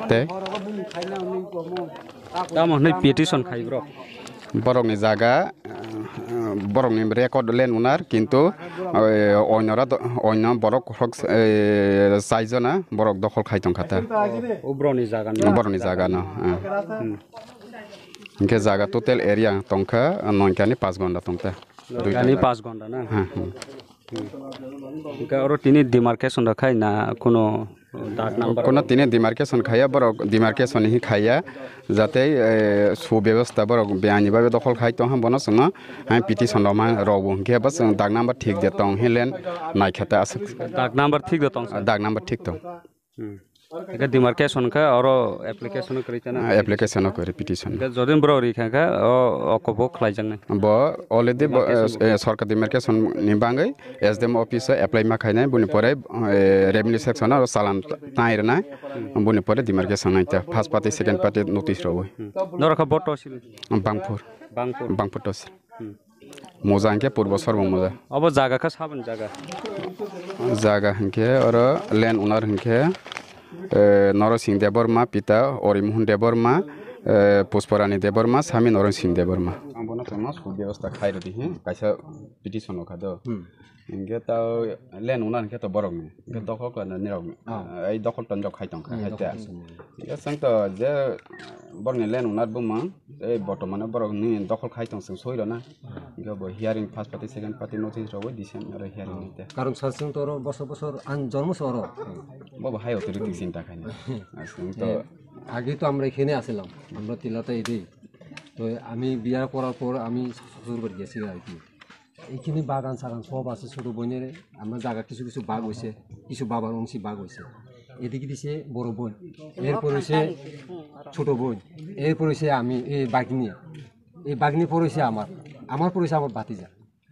Tei? Tamo hwnwi petition khai bro? Borokni jaga, eh, borokni record land owner, kintu, eh, oinora do-, oino borok khorok, eh, chaijona borok dokhol khai tongkha ta. O broni jaga no? Borokni jaga no, eh. Hmm. Hinkhe jaga total area tongkha, noikani panch gonda tongkha. Noikani panch gonda na? Ha, ha. Hmm. Hinkhe oro tini demarcation rok khai na kuno? Dag number. Kono tini demarcation khaiya, borok demarcation hi khaiya, jate, eh, subebostha borok beyani babe dokhol khai tong ham, bono chwngno hai petition rok ma rokbo hinkhe bo chwng dag number thik je tong hi len naikha ta aswk. Dag number thik je tong sa? Dag number thik tong. Hmm. Eke demarcation khe oro application kwrwi chana? Ah, application o kwrwi, petition. Eke jodi borok rikha khe o okobok khlaijaknai? Bo already bo, eh, eh, sorkar demarcation ni bangwi S D M office o apply ma khainai, boni pore, eh, revenue section o challan tai rwnai, boni pore demarcation nai ta first party, second party notice rwui. Hmm. Norok khe bo tosil? Bangphur. Bangphur. Bangphur tosil. Hmm. Moja hwnkhe Purbo Sorbo Moja. Obo jaga khe saboni jaga? Jaga hwnkhe oro land owner hwnkhe, eh, Norosing Debbarma, pita Orimohon Debbarma, eh, Pusparani Debbarma, sami Norosing Debbarma. Ang bono tongma sub bebosta khai rwdi hi, kaisa petition rokha do. Hmm. Hwnkhe ta land owner hwnkhe to borokni. Hwnkhe dokhol khlaina nirokni. Ah. Ai dokhol tonjok khai tongkha, hmm, hai ta. Dokhol tonjok. Hwnkhe chwng to je borokni land owner bumung, tei bortomano borok nini dokhol khai tong chwng soi rwna. Hwnkhe bo hearing first party, second party notice rwui disen aro hearing nai ta. কারণ স্যার, তুমি তো আরো বছর বছর আন জন্ম সহ আরো। Bo bo hai authority chinta khaina. Chwng to, eh, আগে তো আমরা এখানে আসলাম, আমরা তিলাতা এটাই। তো আমি বিয়ার করার পর আমি শ্বশুর বাড়ি গেছি আর কি। এখানে বাগান সাগান সব আছে, ছোট বোনের আমরা জায়গা কিছু কিছু ভাগ হয়েছে, কিছু বাবার অংশী ভাগ হয়েছে। এদিকে দিছে বড় বোন, এরপর হয়েছে ছোট বোন, এরপর হয়েছে আমি, এই বাগনি, এই বাগনি পর হয়েছে আমার, আমার পর হয়েছে আমার ভাতিজা।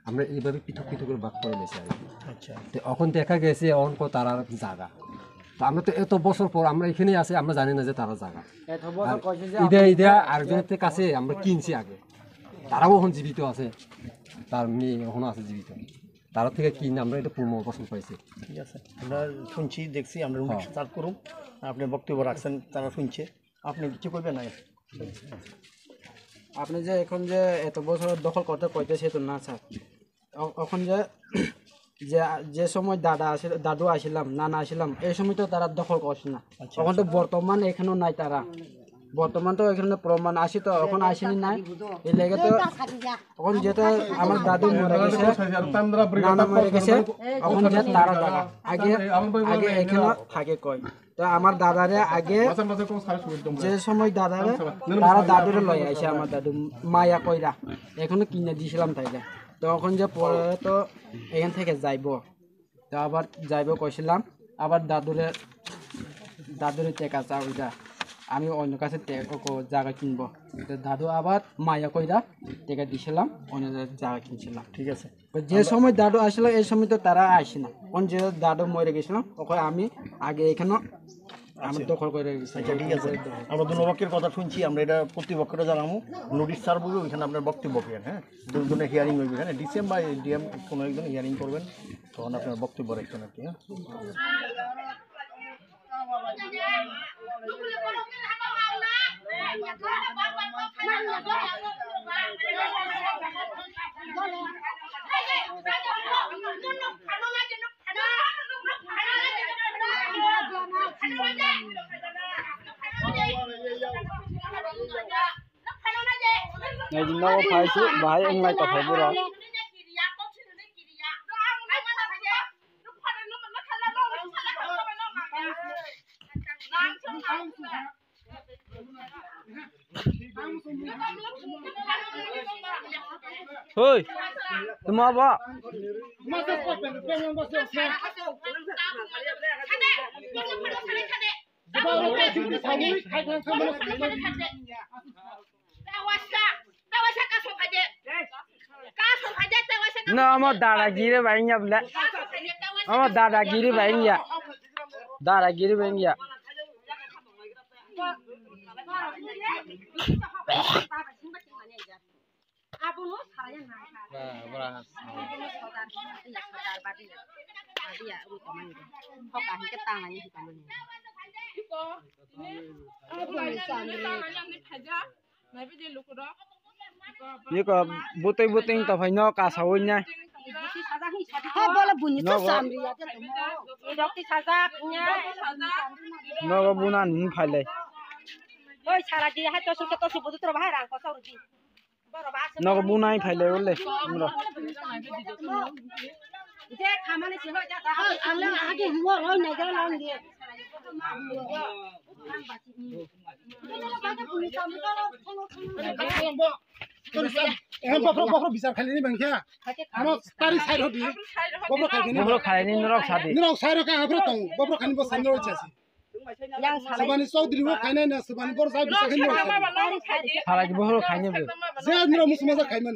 আমরা এইভাবে পৃথক পৃথক করে ভাগ করে নিয়েছি আর কি। আচ্ছা। তো এখন দেখা গেছে অন কো তারার জায়গা। তো আমরা তো এত বছর পর আমরা এখানেই আছি, আমরা জানি না যে তারা জায়গা। এত বছর আর কইছে যে ইদে, আপনি ইদে আরেকজনের কাছে আমরা কিনছি আগে। তারাও এখন জীবিত আছে, তার মেয়ে এখনো আছে জীবিত। তারা থেকে কিনে আমরা এটা পুনর্বাসন পাইছি। ঠিক আছে, আমরা শুনছি, দেখছি, আমরা হ্যাঁ। উনিশ সাত করুন, আপনি বক্তব্য রাখছেন, তারা শুনছে, আপনি কিছু করবেন না? আপনি যে এখন যে এত বছর দখল করতে কইতেছে তো না স্যার, অ-, এখন যে, যে, যে সময় দাদা আছিল, দাদু আছিলাম, নানা আছিলাম, এই সময় তো তারা দখল করছে না। আচ্ছা, এখন তো আচ্ছা। বর্তমান এখানেও নাই তারা। বর্তমান তো এখানে প্রমাণ আছে তো, এখন আসেনি নাই। এই লেগে তো এখন যেটা আমার দাদু মরে গেছে, নানা মরে গেছে, এখন যে তারা দাদা আগে, আগে এখানে থাকে কয়। তো আমার দাদারে আগে যে সময় দাদারে, তারা দাদুরে লই আইছে আমার দাদু মায়া কইরা, এখনো কিনে দিছিলাম তাইলে। তখন যে পরে তো এখান থেকে যাইবো, তো আবার যাইবো কইছিলাম, আবার দাদুরে, দাদুরে টেকা চাও এটা, আমি অন্য কাছে টেকা কো জায়গা কিনবো। তো দাদু আবার মায়া কইরা টেকা দিছিলাম, অন্য জায়গা কিনছিলাম। ঠিক আছে। তো যে সময় দাদু আসলো, এই সময় তো তারা আসে না। কোন যে দাদু মরে গেছিল, ওকে আমি আগে এখানে আমি আচ্ছা। দখল করে রেখেছি। আচ্ছা, ঠিক আছে। আমরা দুনো পক্ষের কথা শুনছি, আমরা এটা কর্তৃপক্ষরে জানাবো, নোটিশ ছাড়বো, ওইখানে আপনার বক্তব্য পেন, হ্যাঁ? দুজনে হিয়ারিং হইবে এখানে, ডিসি এম বা এডিএম কোনো একজন হিয়ারিং করবেন, তখন আপনার বক্তব্য রাখবেন আর কি, হ্যাঁ? Nai di nogo phai si bahai wng lai tongkha borok. Hoi, tuma ba? No, omo dadagiri bai wngya bole. Omo dadagiri bai wngya. Dadagiri bai wngya. Abono salai ya nai kha. Abono sodar, iya sodar badi ya. Badi ya, abo tomani de. Hoka hingke tanglai ni hitamani. Iko, ini, abo ni tanglai ni phaja. Naibe je lukurok. Iko butui butui tongphai no kasawi nai. Ha, bola buni to samri ya te tomo. Rok ti sajak nya. Nogo buna ni phailai. Oi, sara di hai to suka to subudu tro bahai rang ko sauri di. Nogo bunai phailai ule, amro. Je khamani se hoi ja ta. Ang lang age huwa roi nai ga lang ge. Em, bokhorok, bokhorok bichar khainani bangkha. Ano tari side hodi. Bokhorok khainani. Bokhorok khainani norok sadi. Norok side ka aphra tong. Bokhorok khainani bo sandro chasi. Yang salai. Subani Chaudhary bo khainai na, subani bor sa bisa khainani norok sadi. Salai bokhorok khainani bo. Je norok musu maja khaiman.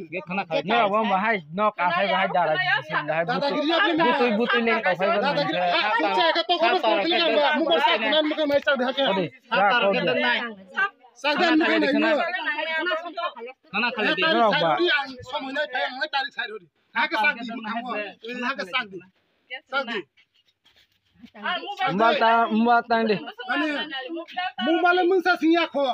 Norok bo bahai, nok asai bahai dara. Dadagiri ya bini. Butui, butui leng kau phai. Dadagiri. Ah, kucha ka to ko ko leng ba. Mukha sa khainani mukha mai sa bihake. Odi. Sakdan mukha nai. Khana khale di. Norok ba. Somoi nai phai ang nai tarik sai rodi. Hake sakdi mukha mo. Hake sakdi. Sakdi. Mobile ta, mobile ta di. Ani mobile mungsa singya kho.